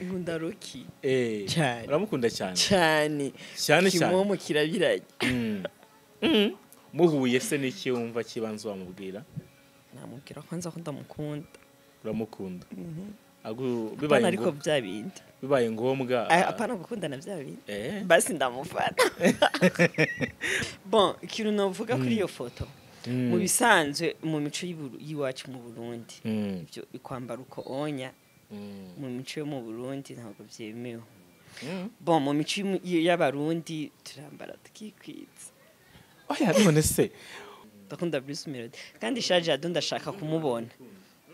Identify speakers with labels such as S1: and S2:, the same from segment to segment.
S1: Nkunda Rocky.
S2: Cyane. Uramukunda cyane?
S1: Cyane.
S2: Cyane cyane.
S1: Kimomo kirabiranye.
S2: Muhuye se n'iki wumva kibanza wamubwira?
S1: Namubwira ko nza ko ndamukunda.
S2: Uramukunda.
S1: Bibaye ariko bya bindi.
S2: Bibaye ngombwa.
S1: Apana gukundana bya bindi. Basi ndamufana. Bon, ikintu novuga kuri iyo foto. Mu bisanzwe mu mico y'iwacu mu Burundi. Ibyo ikwambara uko onya. Mu mico yo mu Burundi ntabwo byemewe. Bon, mu mico y'abarundi turambara tukikwitsa.
S2: Oya none se
S1: ndakunda Bruce Melody kandi shaje ndashaka kumubona.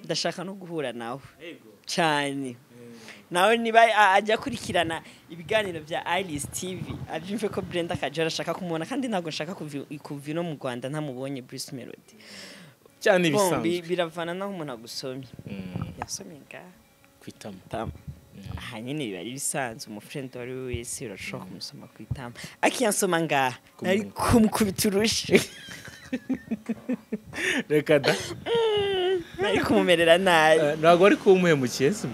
S1: Ndashaka no guhura nawe. Cyane. Nawe niba ajya kurikirana ibiganiro bya Iris TV abyumve ko Brenda Kajora ashaka kumubona kandi ntabwo nshaka kuva no mu Rwanda ntamubonye Bruce Melody.
S2: Cyane bisanzwe.
S1: Biravana naho umuntu agusomye. Yasomye nga
S2: kwitama.
S1: Aha nyine biba ari bisanzwe umufriend wari wese urashobora kumusoma kwitama. Akiyansoma nga nari kumukubita urushi.
S2: Reka da.
S1: Nari kumumerera nabi.
S2: Ntabwo ari kumuhemukiye se.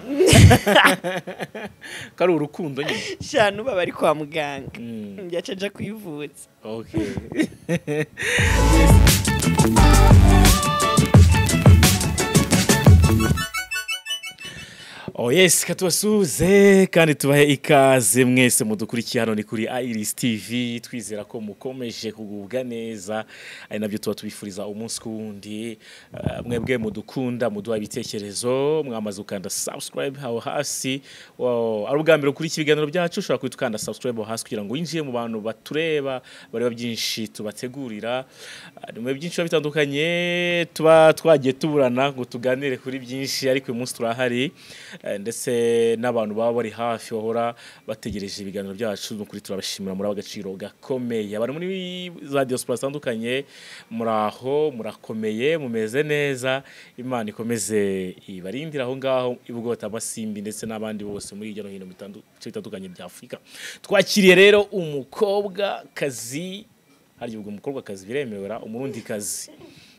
S2: Kari urukundo nyine.
S1: Shana uba bari kwa muganga. Yaca aja kwivuza.
S2: Okay. Oh yes, katubasuze kandi tubahe ikaze mwese mudukurikiye hano ni kuri Iris TV, twizera ko mukomeje kugubwa neza ari nabyo tuba tubifuriza umunsi kuwundi. Mwebwe mudukunda muduha ibitekerezo, mwamaze gukanda subscribe aho hasi. Ari ubwa mbere kuri ibiganiro byacu ushobora kwita subscribe aho hasi kugira ngo winjiye mu bantu batureba bareba byinshi tubategurira. Ni byinshi bitandukanye tuba twagiye tuburana ngo tuganire kuri byinshi, ariko uyu munsi turahari ndetse n'abantu baba bari hafi bahora bategereje ibiganiro byacu. N'ukuri turabashimira, muri agaciro gakomeye. Abantu muri za diaspora zitandukanye muraho, murakomeye, mumeze neza. Imana ikomeze ibarindira aho ngaho ibugota basimbi ndetse n'abandi bose muri hirya no hino bitandukanye bya Afrika. Twakiriye rero umukobwa kazi, hari ubwo umukobwa kazi biremewera, umurundi kazi,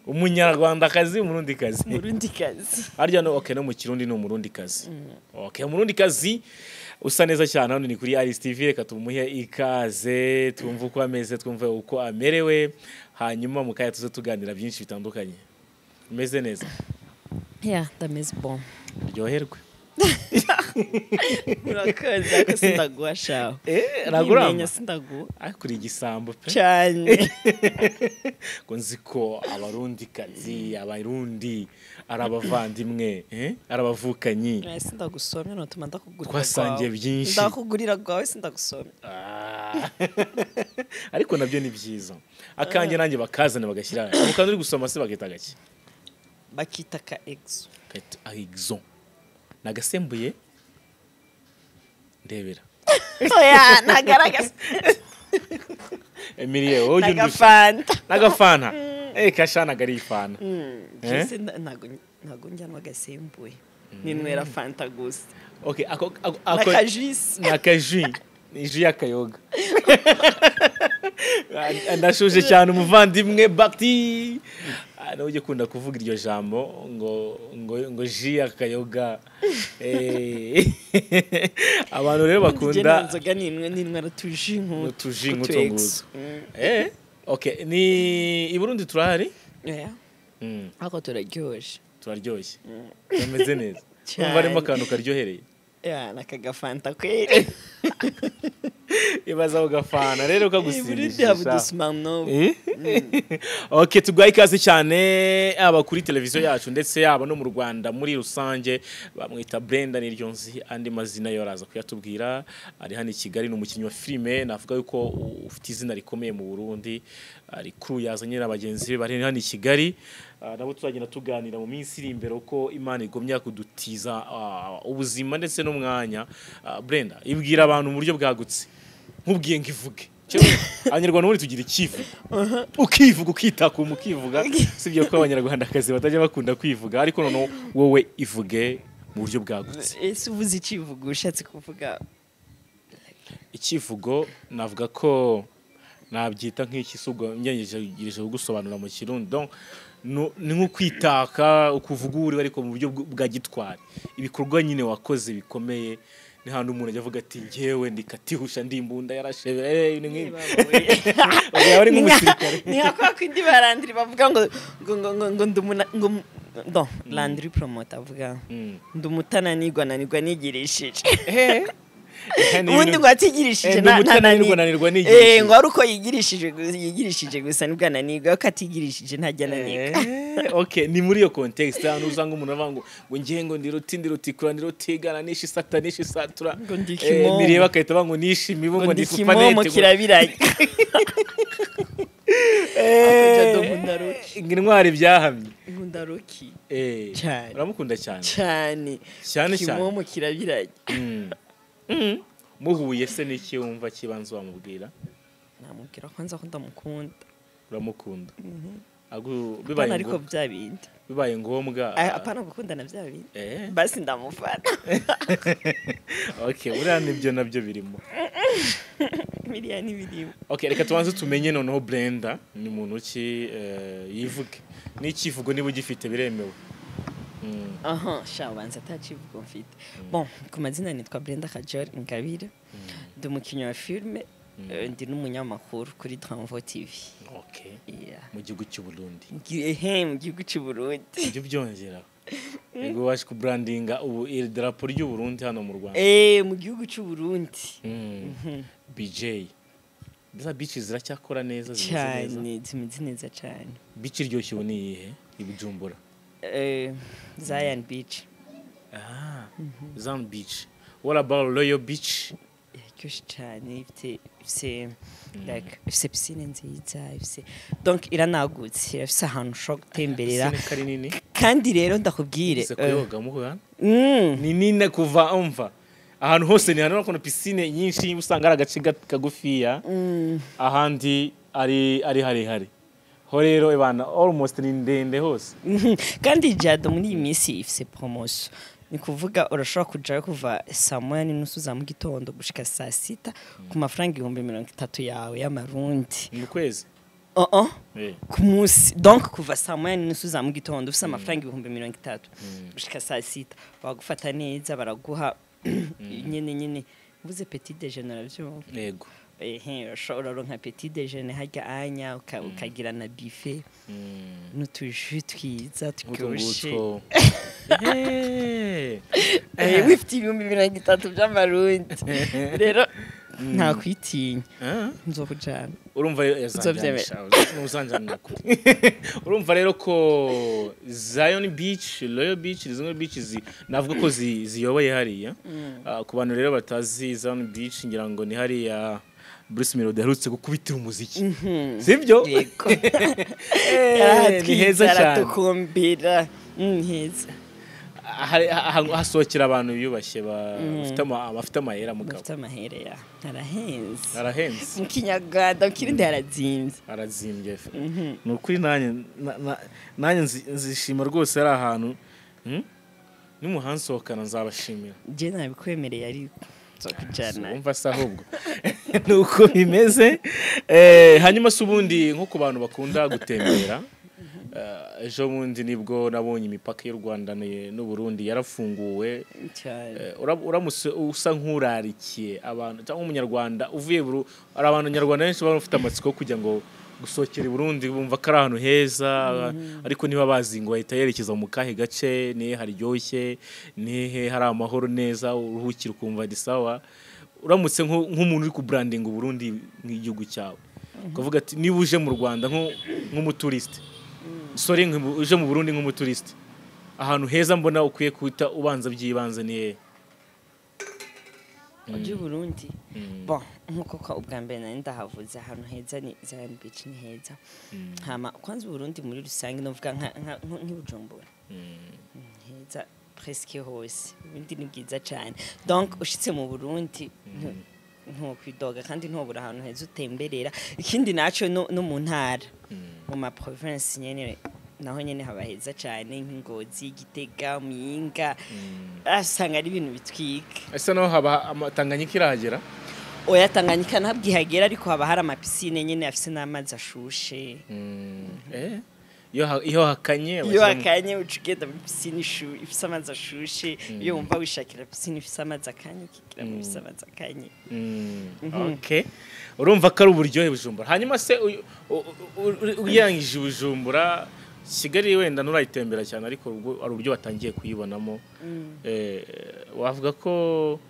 S2: umunyarwanda kazi, umurundi kazi,
S1: umurundi kazi.
S2: Harya no okay no mu Kirundi ni umurundi kazi. Okay, umurundi kazi usa neza cyane. Hano ni kuri Iris TV, reka tumuhe ikaze twumve uko ameze, twumve uko amerewe, hanyuma mukaya tuze tuganira byinshi bitandukanye. Umeze neza?
S1: Yeah, ndameze bon.
S2: Ryoherwe.
S1: Urakoze ariko sindaguha shawo.
S2: Naguramba.
S1: Sindaguha.
S2: Ariko uri igisambo pe.
S1: Cyane.
S2: Ko nzi ko abarundi kazi, abarundi arabavandimwe, arabavukanyi.
S1: Sindagusomye notuma ndakugurira.
S2: Twasangiye byinshi.
S1: Ndakugurira gwawe sindagusomye.
S2: Ariko nabyo ni byiza. Akanjye nanjye bakazana bagashyira. Ukandi uri gusoma se bagita gake.
S1: Bakita ka exo.
S2: Kaita exo. Nagasembuye ndebera.
S1: Oya nagaragaza.
S2: Emilie oje
S1: nagafanta.
S2: Nagafana. Kashana gari ifana.
S1: Jese nago njyanwa gasembuye. Ninywera fanta gusa.
S2: Okay, ako
S1: nakajisi.
S2: Nakaji. Ni jus y'akayoga. Ndashuje cyane umuvandimwe Bakti. Nawe ujye kunda kuvuga iryo jambo ngo ngo ngo jus y'akayoga. Abantu rero bakunda
S1: inzoga ninwe ninwera tuji
S2: nkutuji nkutunguzo. Okay, ni i Burundi turahari?
S1: Yeah. Ako turaryoshye.
S2: Turaryoshye. Tumeze neza. Umva arimo akantu karyohereye.
S1: Yeah, nakagafanta kweli.
S2: Ibaza ugafana rero ukagusindisha. Okay, tugwaye ikaze cyane aba kuri televiziyo yacu ndetse yaba no mu Rwanda muri rusange. Bamwita Brenda niryo nzi, andi mazina yo araza kuyatubwira. Ari hano i Kigali, ni umukinnyi wa filime, navuga yuko ufite izina rikomeye mu Burundi. Ari crew yazanye n'abagenzi be bari hano i Kigali. Nabo tuzagenda tuganira mu minsi iri imbere uko Imana igomya kudutiza ubuzima ndetse n'umwanya. Brenda, ibwira abantu mu buryo bwagutse. Nkubwiye ngivuge. Abanyarwanda ubundi tugira ikivugo. Ukivuga ukitakuma ukivuga, sibyo ko abanyarwanda kazi batajya bakunda kwivuga, ariko noneho wowe ivuge mu buryo bwagutse.
S1: Ese uvuze ikivugo ushatse kuvuga
S2: ikivugo? Navuga ko nabyita nk'ikisugo ngejeje kugusobanura mu Kirundi. Donc ni nko kwitaka ukuvuga uri ariko mu buryo bwa gitwari. Ibikorwa nyine wakoze bikomeye Ni hantu umuntu ajya avuga ati njyewe ndi katihusha, ndi imbunda yarashebe, ni nk'ibi. Yaba ari nk'umusirikare.
S1: Ni nka kwa kundi barandiri bavuga ngo ndumuna ngo don Landry Promoter avuga ndumutananirwa nanirwa nigirishije. Ubundi ngo atigirishije
S2: nanirwa nanirwa nigirishije.
S1: Ngo ari uko yigirishije gusa nibwo ananirwa, ko atigirishije ntajya ananirwa.
S2: Okay, ni muri iyo context hano usanga umuntu avuga ngo ngiye ngo ndiruti ndirutikura ndirutigana nishi sata nishi satura
S1: ngo ndikimomo,
S2: mireba akahita ngo nishi imibu ngo
S1: ndi kimomo kirabiranye.
S2: Intwari byahamye.
S1: Nkunda Rocky. Cyane.
S2: Uramukunda cyane.
S1: Cyane.
S2: Cyane cyane.
S1: Kimomo kirabiranye.
S2: Muhuye se n'iki wumva kibanza wamubwira?
S1: Namubwira kwanza ko ndamukunda.
S2: Uramukunda.
S1: Bibaye ariko bya bindi.
S2: Bibaye ngombwa.
S1: Apana gukundana bya bindi. Basi ndamufana.
S2: Okay, uriya nibyo nabyo birimo.
S1: Biriya ni birimo.
S2: Okay, reka tubanze tumenye noneho Brenda ni muntu ki, yivuge. N'ikivugo niba ugifite biremewe.
S1: Aha, sha ubanza atakivugo mfite. Bon, ku mazina nitwa Brenda Kajor Ingabire. Ndi umukinnyi wa filme, ndi n'umunyamakuru kuri Tranvo TV.
S2: Okay. Mu gihugu cy'u Burundi.
S1: Mu gihugu cy'u Burundi.
S2: Ibyo byongera. Ego waje ku brandinga ubu idarapo ry'u Burundi hano mu Rwanda.
S1: Mu gihugu cy'u Burundi.
S2: BJ. Za beach ziracyakora neza, zimeze neza.
S1: Cyane, zimeze neza cyane.
S2: Beach iryoshye ubu ni iyihe? I Bujumbura.
S1: Zion Beach.
S2: Zion Beach. What about Royal Beach?
S1: Iryoshye cyane, ifite like ifite piscine nziza, ifite donc iranagutse, ifite ahantu ushobora gutemberera. Kandi rero ndakubwire
S2: ni nini kuva umva ahantu hose ni hano kuna piscine nyinshi usanga ari agace kagufiya, ahandi ari harehare. Ho rero ibana almost ni ndende hose.
S1: Kandi Jado muri iyi minsi ifite promotion. Ni kuvuga urashobora kujayo kuva saa 1:30 za mu gitondo gushika saa 6 ku mafaranga 30,000 yawe y'amarundi.
S2: Mu kwezi?
S1: Ku munsi. Donc kuva saa 1:30 za mu gitondo ufite amafaranga 30,000 gushika saa 6 bagufata neza, baraguha nyene mvuze petit déjeuner uravyumva?
S2: Yego.
S1: Ushobora ronka petit déjeuner harya anya ukagira na buffet n'utuju twiza turyoshe. Wifite 30,000 by'amarundi. Rero nta kwitinya. Nzokujana.
S2: Urumva uzanjana kure. Urumva rero ko Zion Beach, Royal Beach, zimwe beach navuga ko ziyoboye hariya. Ku bantu rero batazi Zion Beach ngira ngo ni hariya Bruce Melody aherutse gukubitira umuziki. Sibyo?
S1: Yego.
S2: Ni heza cyane.
S1: Aratukumbira. Heza.
S2: Hasohokera abantu biyubashye bafite amahera mugabo.
S1: Bafite amahera ya. Arahenze.
S2: Arahenze.
S1: Mu Kinyarwanda kirindi harazimbye.
S2: Arazimbye. Ni ukuri nanjye nzishima rwose ari ahantu. Nimuhansohokana nzabashimira.
S1: Je nabikwemereye ariko.
S2: Umva se ahubwo nuko bimeze. Hanyuma se ubundi nko ku bantu bakunda gutembera, ejo bundi nibwo nabonye imipaka y'u Rwanda n'u Burundi yarafunguwe. Uramutse usa nk'urarikiye abantu cyangwa umunyarwanda uvuye ari abantu nyarwanda benshi baba bafite amatsiko kugira ngo gusohokera i Burundi bumva ko ari ahantu heza, ariko niba bazi ngo bahita yerekeza mu kahe gace, nihe haryoshye, nihe hari amahoro neza, uruhukira ukumva ni sawa. Uramutse nk'umuntu uri ku branding Burundi nk'igihugu cyawe, ukavuga ati niba uje mu Rwanda nk'umutouriste, sorry uje mu Burundi nk'umutouriste, ahantu heza mbona ukwiye kuhita ubanza byibanze ni hehe?
S1: Uje Burundi. Bon, nkuko kwa ubwa mbere nari ndahavuze ahantu heza ni Zion Beach, ni heza. Hama kwanza Burundi muri rusange novuga nk'ibujumbura. Heza presque hose. Ubundi ni bwiza cyane. Donc ushitse mu Burundi ntukwidoga kandi ntobura ahantu heza utemberera. Ikindi naco no mu ntara, mu ma province nyene naho nyene haba heza cyane, nk'Ingozi, Gitega, Muyinga, asanga ari ibintu bitwika.
S2: Ese naho haba Tanganyika irahagera?
S1: Oya, Tanganyika ntabwo ihagera, ariko haba hari amapisine nyene afise n'amazi ashushe.
S2: Iyo hakanye
S1: Iyo hakanye uca ugenda muri pisine ifise amazi ashushe. Iyo wumva wishakira pisine ifise amazi akanye, ukigira muri ifise amazi akanye.
S2: Okay, urumva ko ari uburyohe Bujumbura. Hanyuma se ugereranyije Bujumbura, Kigali, wenda nturayitembera cyane, ariko ubwo ari uburyo watangiye kuyibonamo, wavuga ko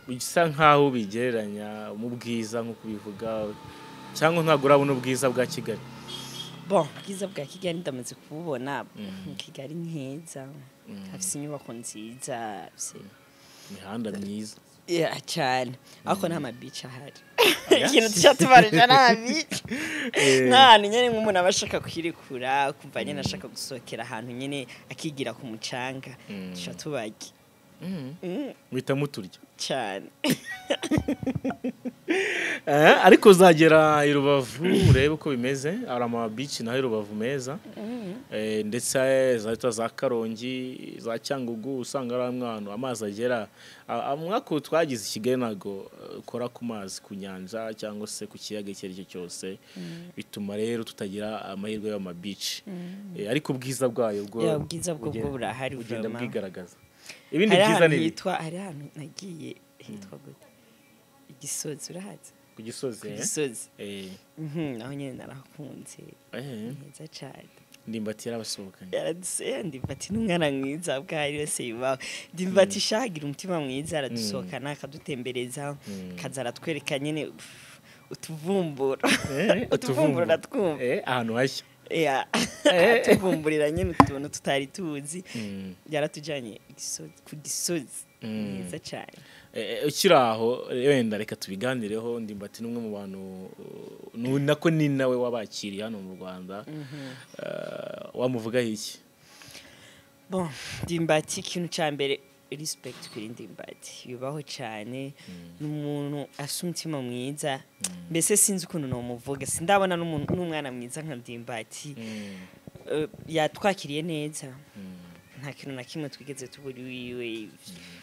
S2: bisa nkaho bigereranya mu bwiza nk'uko ubivuga, cyangwa ntabwo urabona ubwiza bwa Kigali?
S1: Bon, ubwiza bwa Kigali ndamaze kububona. Kigali ni heza, hafise inyubako nziza,
S2: imihanda myiza.
S1: Yeah, cyane, ariko nta mabici ahari. Ikintu tuca tubarija nta mabici, nk'ahantu nyene nk'umuntu aba ashaka kwirekura, kumva nyene ashaka gusohokera ahantu nyene akigira ku mucanga, tuca tubarya.
S2: Muhita muturya.
S1: Cyane.
S2: Ariko uzagera i Rubavu urebe uko bimeze. Hari ama beach naho i Rubavu meza, ndetse za za Karongi, za Cyangugu, usanga ari amwe ahantu amazi agera. Umwaka twagize i Kigali ntabwo ukora ku mazi, ku nyanja cyangwa se ku kiyaga icyo ari cyo cyose. Bituma rero tutagira amahirwe y'ama beach, ariko ubwiza bwayo bwo
S1: Yeah, ubwiza bwo bwo burahari.
S2: Bugenda
S1: Vraiment.
S2: bwigaragaza. Ibindi
S1: Hari
S2: byiza
S1: ahantu
S2: ni ibi.
S1: hitwa, hari ahantu nagiye hitwa gute, Igisozi, urahazi?
S2: Ku Gisozi.
S1: Ku Gisozi. Naho nyene narahakunze. Ni heza cyane.
S2: Ndimbati yarabasohokanye.
S1: Yaraduseye. Ndimbati n'umwana mwiza bwari wese yubaho. Ndimbati shagira umutima mwiza, aradusohokana, akadutembereza, kaza aratwereka nyine utuvumburo. Utuvumburo aratwumva.
S2: Ahantu hashya.
S1: Yeah. Atuvumburira nyine utuntu tutari tuzi. Yaratujyanye ku Gisozi. Ni heza cyane.
S2: Ukiri aho, wenda reka tubiganireho. Ndimbati ni umwe mu bantu, nako ni nawe wabakiriye hano mu Rwanda. Wamuvugaho iki?
S1: Bon, Ndimbati, ikintu cya mbere, respect kuri Ndimbati. Yubaho cyane, ni umuntu afite umutima mwiza. Mbese sinzi ukuntu namuvuga, sindabona n'umwana mwiza nka Ndimbati. Yatwakiriye neza, nta kintu na kimwe twigeze tubura iwiwe,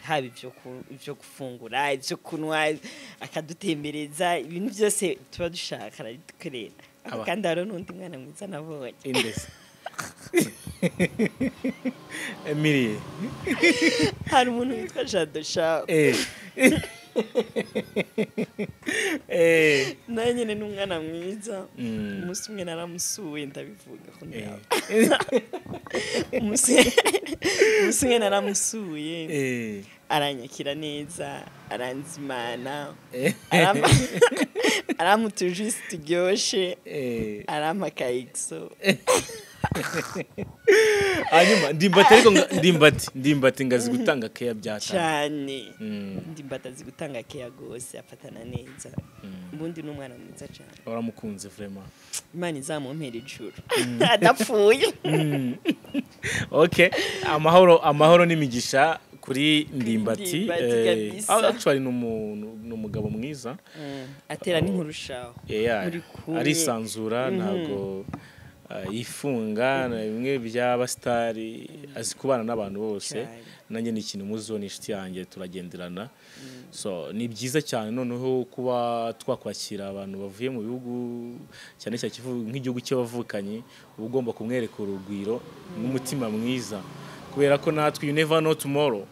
S1: haba ibyo gufungura, ibyo kunywa, akadutembereza, ibintu byose tuba dushaka arabidukorera. Ariko kandi hariho n'undi mwana mwiza nabonye.
S2: Indese Emilie?
S1: Hari umuntu witwa Jado Shaw. Nawe nyine ni umwana mwiza. Umunsi umwe naramusuye, ndabivuga ko umunsi umwe naramusuye, aranyakira neza, aranzimana, arampa utujisi turyoshe, arampa ka egisi.
S2: Hanyuma Ndimbati, ariko Ndimbati ngazi gutanga keya byatanga.
S1: Cyane. Ndimbati azi gutanga keya gose, afatana neza. Ubundi ni umwana mwiza cyane.
S2: Waramukunze vraiment.
S1: Imana izamumpera ijuru adapfuye.
S2: Okay, amahoro, amahoro n'imigisha kuri Ndimbati.
S1: Ndimbati kabisa.
S2: Actually ni umugabo mwiza.
S1: Atera n'inkurushaho. Muri kumwe.
S2: Arisanzura, ntabwo yifunga na bimwe by'abasitari, azi kubana n'abantu bose.
S1: Cyane.
S2: Nanjye ni ikintu muzo, ni inshuti yanjye, turagenderana. So ni byiza cyane noneho kuba twakwakira abantu bavuye mu bihugu, cyane cyane nk'igihugu cy'abavukanyi, uba ugomba kumwereka urugwiro n'umutima mwiza, kubera ko natwe, you never know tomorrow,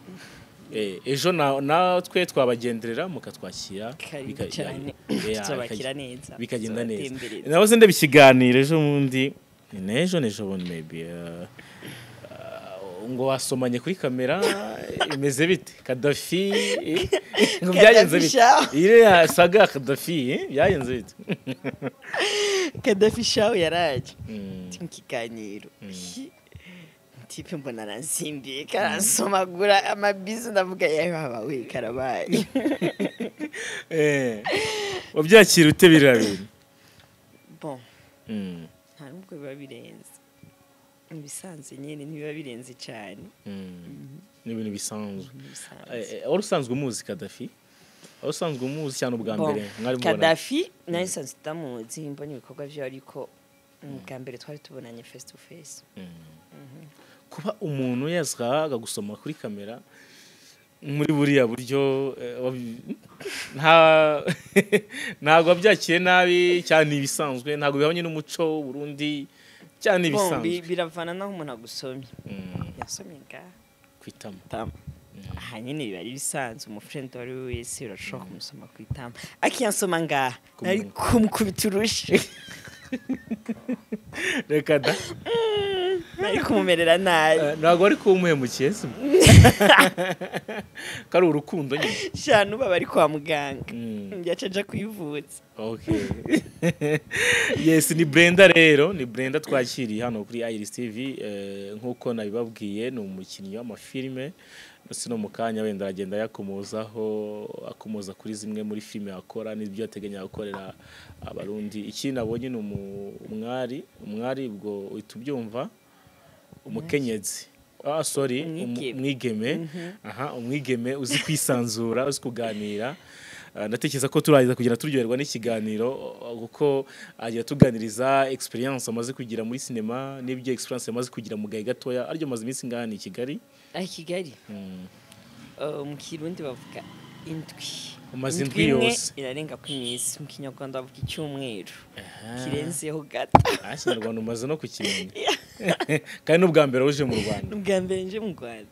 S2: ejo natwe twabagenderera mukatwakira.
S1: Karibu cyane. Tuzabakira neza.
S2: Bikagenda neza.
S1: Tuzabatembereza.
S2: Nahoze ndeba ikiganiro ejo bundi, ni n'ejo n'ejo bundi maybe, ngo wasomanye kuri kamera, imeze bite Kadafi, ngo byagenze bite?
S1: Shaw.
S2: Iriya saga Kadafi, byagenze bite?
S1: Kadafi Shaw yaraje mu kiganiro. Type mbona aransimbiye, karansomagura amabizu, ndavuga yewe baba we, karabaye.
S2: Wabyakira ute biriya bintu?
S1: Bon, nta nubwo biba birenze, ibisanzwe nyine, ntibiba birenze cyane.
S2: Ni ibintu bisanzwe.
S1: Ibisanzwe.
S2: Wari usanzwe umuzi Kadafi? Wari usanzwe umuzi cyane ubwa
S1: Bon,
S2: mbere mwari mubona?
S1: Kadafi nari nsanzwe ndamuzi, mbona ibikorwa bye, ariko bwa mbere twari tubonanye face to face.
S2: Kuba umuntu yaza akagusoma kuri kamera muri buriya buryo, ntabwo wabyakiriye nabi cyane? Ibisanzwe, ntabwo bihabanye n'umuco w'u Burundi. Cyane ibisanzwe.
S1: Biravana naho umuntu agusomye. Yasomye ngaha
S2: kwitama.
S1: Aha nyine biba ari bisanzwe, umufriend wari wese urashobora kumusoma ku itama. Akiyansoma ngaha nari kumukubita urushi.
S2: Reka da.
S1: Nari kumumerera nabi.
S2: Ntabwo ari kumuhemukiye se. Kari urukundo nyine.
S1: Sha nuba bari kwa muganga. Yaca aja kwivuza.
S2: Okay. Yes, ni Brenda rero, ni Brenda twakiriye hano kuri Iris TV, nkuko nabibabwiye ni umukinnyi w'amafilme. Sino mu kanya wenda aragenda yakomozaho, akomoza kuri zimwe muri filme akora n'ibyo ateganya gukorera abarundi. Iki nabonye ni umwari ubwo uhita ubyumva, umukenyezi. Sorry, umwigeme. Aha, umwigeme uzi kwisanzura, uzi kuganira. Ndatekereza ko turaza kugira turyoherwa n'ikiganiro kuko agira tuganiriza experience amaze kugira muri cinema n'ibyo experience amaze kugira mu gahe gatoya. Aryo maze iminsi ngana i Kigali.
S1: Kigali. Mu Kirundi bavuga indwi.
S2: Umaze indwi yose.
S1: Irarenga ku minsi. Mu Kinyarwanda bavuga icyumweru. Kirenzeho gato.
S2: Ikinyarwanda umaze no kukimenya. Kandi n'ubwa mbere uje mu Rwanda.
S1: N'ubwa mbere nje mu Rwanda.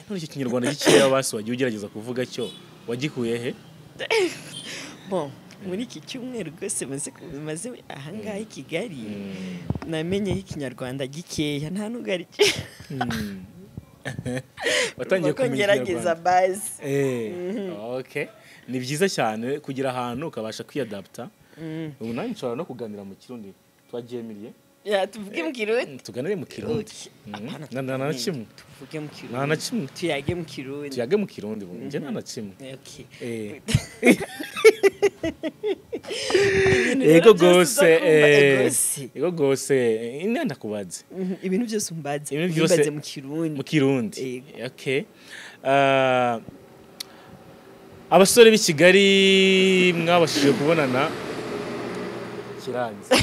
S2: None icyo Kinyarwanda gikeya basi wagiye ugerageza kuvuga cyo wagikuye he?
S1: Bon, muri iki cyumweru rwose maze ahangaha i Kigali namenye ikinyarwanda gikeya nta nubwo ari
S2: watangiye
S1: kugerageza base.
S2: Okay, ni byiza cyane kugira ahantu ukabasha kwiyadapta. Ubu nanjye nshobora no kuganira mu Kirundi twagiye.
S1: Ya tuvuge mu Kirundi.
S2: Tuganire mu Kirundi. Na na kimwe.
S1: Tuvuge mu Kirundi.
S2: Na na kimwe.
S1: Tuyage mu Kirundi.
S2: Tuyage mu Kirundi nje na na kimwe.
S1: Okay.
S2: Ego gose ego gose ine ndakubaze.
S1: Ibintu byose umbaze. Umbaze mu Kirundi.
S2: Mu Kirundi. Okay. Abasore b'i Kigali mwabashije kubonana kiranze.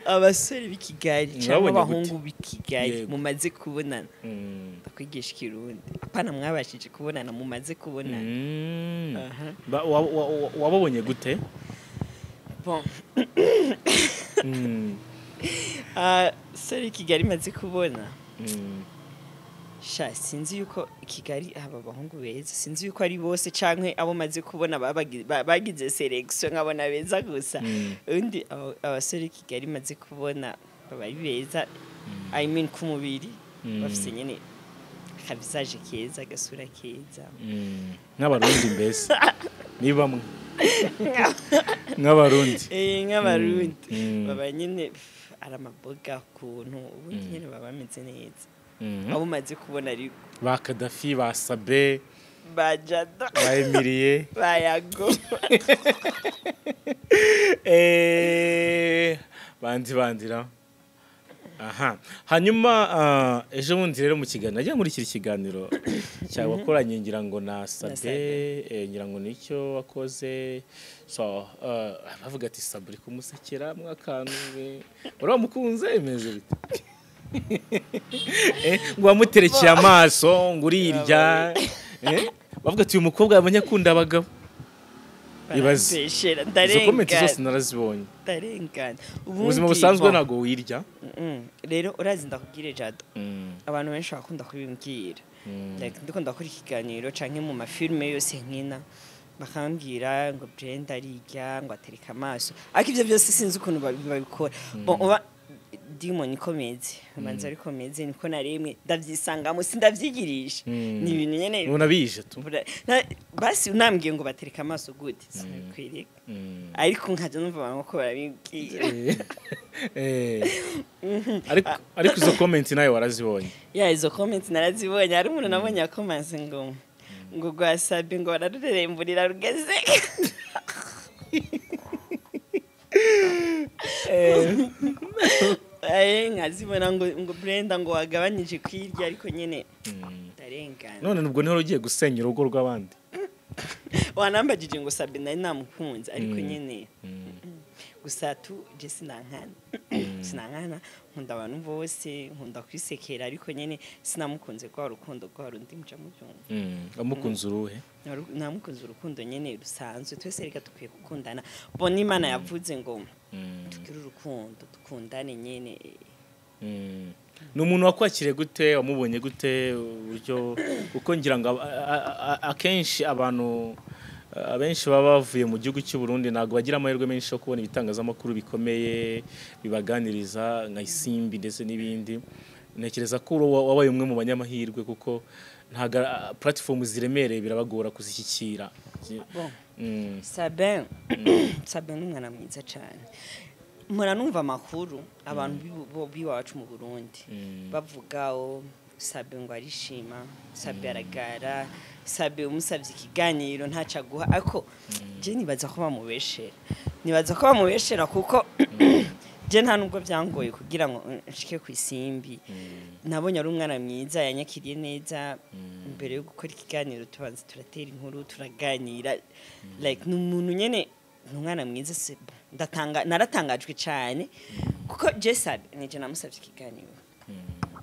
S1: Abasore b'i Kigali cyangwa abahungu b'i Kigali mumaze kubonana. Ndakwigisha Kirundi. Apana mwabashije kubonana, mumaze kubonana.
S2: Wababonye gute?
S1: Bon. Sore Kigali maze kubona. Sha sinzi yuko Kigali aba bahungu beza, sinzi yuko ari bose canke abo maze kubona bagize selection nkabona beza gusa. Undi abasore Kigali maze kubona baba beza, I mean ku mubiri bafise nyene akavisage keza, agasura keza.
S2: Nk'abarundi mbese ni bamwe nk'abarundi.
S1: Nk'abarundi baba nyene ari amaboga kuntu ubundi nyene baba bameze neza. Abo maze kubona ariko
S2: ba Kadafi, ba Sabe,
S1: ba Jado,
S2: ba Emilie,
S1: ba Yago.
S2: Bandi bandira. Aha. Hanyuma ejo bundi rero mu kiganiro nagiye nkurikira ikiganiro cyawe wakoranye ngira ngo na Sabe, ngira ngo nicyo wakoze. So bavuga ati Sabe uri kumusekera mwakantu uramukunze imeze bite? Ngo wamuterekeye amaso ngo urirya. Bavuga ati uyu mukobwa yabonye akunda abagabo. Ibaze. Izo comment zose narazibonye.
S1: Ndarengana.
S2: Ubuzima busanzwe ntago wirya.
S1: Rero urazi ndakubwire Jado. Abantu benshi bakunda kubimbwira. Like ndiko ndakora ikiganiro canke mu mafilme yose nkina bakambwira ngo Brenda arirya ngo atereka amaso. Ariko ivyo byose sinzi ukuntu babikora. Bon, uba Demon ikomeze, manza ari komeze niko naremwe ndavyisangamo sindavyigirisha. Ni ibintu nyene
S2: unabije tu.
S1: Basi unambwiye ngo batereka amaso gute sinakwereka. Ariko nkaje numva abantu ko barabibwira.
S2: Ariko izo comment nayo warazibonye?
S1: Ya izo comment narazibonye. Hari umuntu nabonye yakomanse ngo gwasabe ngo bararureremburira rugeze. Nkazibona ngo Brenda ngo wagabanyije kwirya ariko nyene ndarengana.
S2: None nubwo niho ugiye gusenya urugo rw'abandi.
S1: Wanambagije ngo Sabe nari namukunze ariko nyene gusa tu je sinankana. Sinankana, nkunda abantu bose, nkunda kwisekera, ariko nyene sinamukunze kwa rukundo kwa rundi muca mubyumva.
S2: Amukunze uruhe?
S1: Namukunze urukundo nyene rusanzwe. Twese reka dukwiye gukundana. Bona Imana yavuze ngo tugire urukundo, dukundane nyene.
S2: Ni umuntu wakwakiriye gute? Wamubonye gute uburyo? Kuko ngira ngo akenshi abantu abenshi baba bavuye mu gihugu cy'u Burundi ntabwo bagira amahirwe menshi yo kubona ibitangazamakuru bikomeye bibaganiriza nka Isimbi ndetse n'ibindi. Ntekereza ko wabaye umwe mu banyamahirwe, kuko ntabwo platform ziremereye birabagora kuzishyikira.
S1: Bon. Sabin ni umwana mwiza cyane. Mpora numva amakuru abantu b'iwacu mu Burundi bavuga o Sabin ngo arishima, Sabin aragara, Sabin umusabye ikiganiro ntaca aguha, ariko je nibaza ko bamubeshera, nibaza ko bamubeshera, kuko je nta nubwo byangoye kugira ngo nshike ku Isimbi. Nabonye ari umwana mwiza, yanyakiriye neza. Mbere yo gukora ikiganiro tubanza turatera inkuru, turaganira, like ni umuntu nyene, ni umwana mwiza. C'est bon. Ndatanga naratangajwe cyane kuko je Sabe nije namusabye ikiganiro,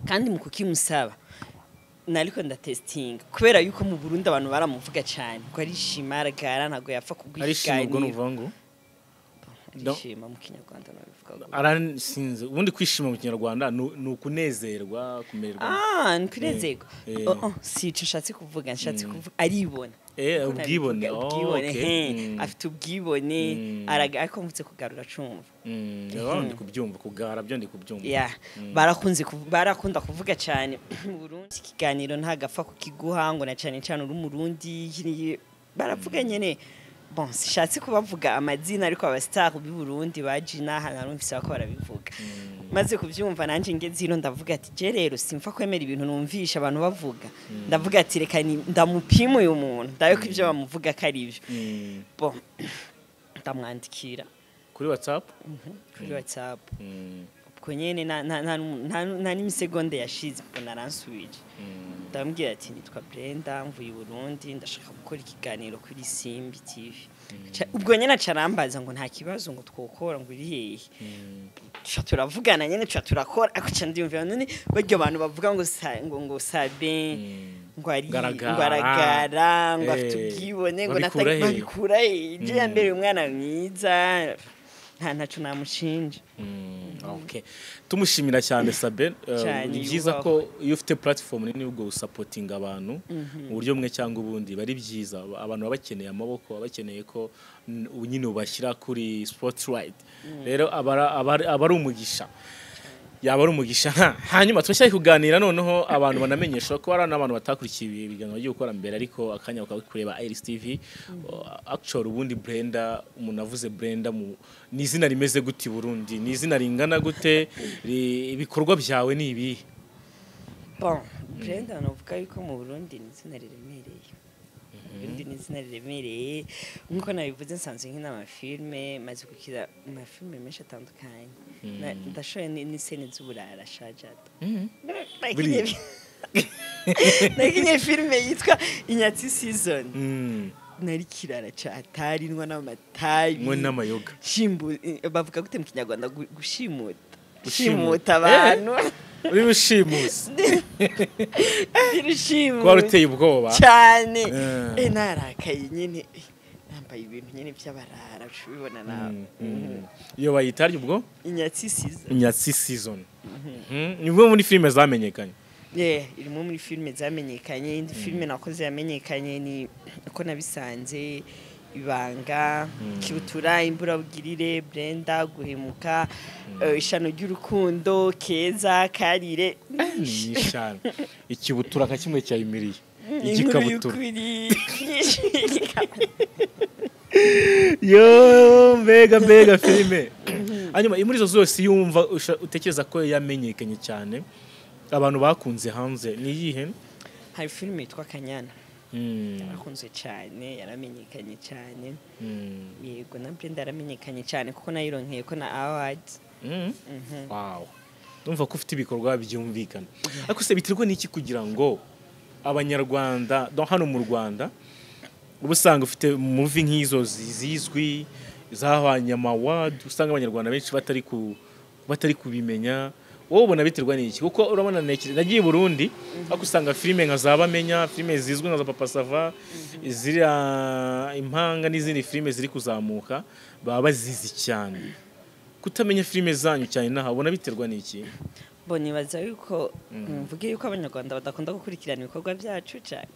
S1: kandi mu kukimusaba nariko ndatestinga, kubera yuko mu Burundi abantu baramuvuga cyane ko arishima, aragara, ntabwo yapfa kuguha
S2: Arishima ubwo
S1: ikiganiro.
S2: Nuvuga ngo
S1: Arishima mu Kinyarwanda nabivuga gute?
S2: Arasinze. Ubundi kwishima mu Kinyarwanda ni ukunezerwa, kumererwa.
S1: Ah, ni kunezerwa.
S2: Eh.
S1: Oh, si ico nshatse kuvuga, nshatse kuvuga aribona.
S2: Eh,
S1: Uko
S2: ubwibone.
S1: nabivuga,
S2: Oh,
S1: ubwibone,
S2: okay.
S1: he, afite ubwibone. Araga, ariko mvutse kugarura cumva.
S2: Ndi kubyumva, kugara byo ndi kubyumva.
S1: Yeah, barakunda kuvuga cyane mu Burundi ikiganiro ntagapfa kukiguha, ngo na cyane cyane uri Umurundi baravuga nyene. Bon, sishatse kubavuga amazina, ariko aba star b'i Burundi baje inaha narumvise ko barabivuga. Maze kubyumva nanje ngeze ino ndavuga ati je rero simfa kwemera ibintu numvisha abantu bavuga. Ndavuga ati reka ndamupima uyu muntu, ndabe ko ibyo bamuvuga ko ari ibyo. Bon, ndamwandikira.
S2: Kuri WhatsApp?
S1: Kuri WhatsApp. Ubwo nyene nta n'imisegonde yashize mbona aransubije. Ndamubwira ati nitwa Brenda, mvuye i Burundi, ndashaka gukora ikiganiro kuri Simbi TV. Ubwo nyene aca arambaza ngo nta kibazo, ngo twokora, ngo uri hehe? Tuca turavugana nyene, tuca turakora. Ariko ca ndiyumvira, none barya abantu bavuga ngo ngo Sabin ngo ari
S2: Garagara.
S1: ngo aragara, ngo afite ubwibone, ngo
S2: Babikura he?
S1: Babikura he? Je yambereye umwana mwiza, nta ntaco namushinja.
S2: Okay. Tumushimira cyane Sabin.
S1: Cyane,
S2: ni byiza
S1: yubahwe.
S2: ko iyo ufite platform nini ubwo usupportinga abantu mu buryo bumwe cyangwa ubundi, bari byiza. Abantu baba bakeneye amaboko, baba bakeneye ko ubu nyine ubashyira kuri spotlight. Rero aba ari umugisha, yaba ari umugisha. Hanyuma turashyari kuganira noneho abantu banamenyesha ko hari n'abantu batakurikiye ibi biganiro bagiye gukora mbere, ariko akanya bakaba kureba Iris TV. Actually ubundi Brenda, umuntu avuze Brenda mu ni izina rimeze gute i Burundi? Ni izina ringana gute? Ibikorwa byawe ni ibihe?
S1: Bon, Brenda navuga yuko mu Burundi ni izina riremereye. Burundi ni izina riremereye. Nkuko nabivuze, nsanzwe nkina amafilme, maze gukina amafilme menshi atandukanye. Ndashoye ni scène z'uburara shajado.
S2: Buriya.
S1: Nakinye filime yitwa Inyatsi Season. Nari kirara ca atari nywa n'amatabi.
S2: Mwe n'amayoga.
S1: Shimbu bavuga gute mu Kinyarwanda, gushimuta?
S2: Gushimuta.
S1: Gushimuta abantu.
S2: Uri bushimusi.
S1: Ndishimuta.
S2: Kuba ruteye ubwoba.
S1: Cyane.
S2: Eh.
S1: Narakaye nyine, nambaye ibintu nyine by'abarara, ubibona nawe.
S2: Iyo bayita arya ubwo?
S1: Inyatsi Season.
S2: Inyatsi Season. Ni bwo muri filime zamenyekanye.
S1: Yeah, irimo muri filime zamenyekanye. Indi filime nakoze yamenyekanye ni uko nabisanze, Ibanga, Kibutura, Imburabugirire, Brenda, Guhemuka, Ishano ry'Urukundo, Keza, Karire.
S2: Ni nyinshi cyane. Ikibutura nka kimwe cya Imiriye.
S1: Inkuru
S2: Igikabutura.
S1: y'ukuri.
S2: Yo, mbega mbega filime! Hanyuma muri izo zose iyo wumva utekereza ko yamenyekanye cyane, abantu bakunze hanze, ni iyihe?
S1: Hari filime yitwa Kanyana, yarakunzwe cyane, yaramenyekanye cyane. Yego, na Brenda yaramenyekanye cyane kuko nayironkeye ko na awards.
S2: Wow, ndumva ko ufite ibikorwa byumvikana. Ariko se biterwa n'iki kugira ngo Abanyarwanda do hano mu Rwanda uba usanga ufite movie nk'izo zizwi zahwanye ama award, usanga Abanyarwanda benshi batari ku Batari kubimenya. Wowe ubona biterwa n'iki? Kuko urabona nagiye i Burundi, ariko usanga filime nka za Bamenya, filime zizwi nka za Papa Sava, ziriya Impanga n'izindi filime ziri kuzamuka, baba bazizi cyane. Kutamenya filime zanyu cyane naha, ubona biterwa n'iki?
S1: Bo nibaza yuko mvuge yuko Abanyarwanda badakunda gukurikirana ibikorwa byacu cyane.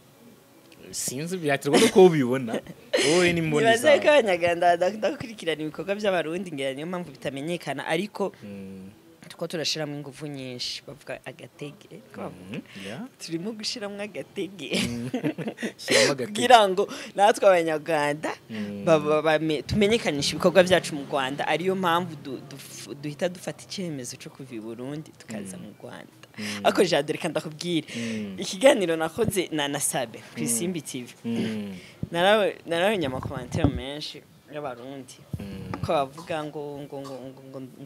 S2: Sinzi, byaterwa n'uko ubibona wowe n'imboni
S1: Nibaza yuko
S2: zawe.
S1: Abanyarwanda badakunda gukurikirana ibikorwa by'Abarundi, ngira niyo mpamvu bitamenyekana, ariko tuko turashiramo ingufu nyinshi. Bavuga agatege ko bavuga. Turimo gushiramo agatege
S2: Shyiramo agatege.
S1: kugira ngo natwe Abanyarwanda tumenyekanishe ibikorwa byacu mu Rwanda, ariyo mpamvu duhita dufata icyemezo cyo kuva i Burundi tukaza mu Rwanda. Ariko Jado, reka ndakubwire, ikiganiro nakoze na Nasabe ku Isimbi TV, narabonye ama commentaires menshi y'Abarundi ko bavuga ngo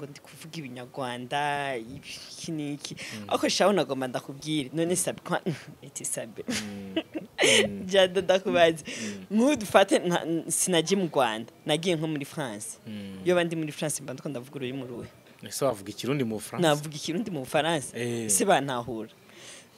S1: ndi kuvuga Ibinyarwanda, iki n'iki. Ariko shaho nagomba ndakubwire, none Sabe kwa iti Sabe Jado, ndakubaza, nk'ubu dufate sinagiye mu Rwanda, nagiye nko muri France. Iyo bandi muri France mba ndiko ndavuga ururimi ruhe?
S2: Ese wavuga Ikirundi mu Bufaransa?
S1: Navuga Ikirundi mu Bufaransa?
S2: Eh.
S1: Se bantahura?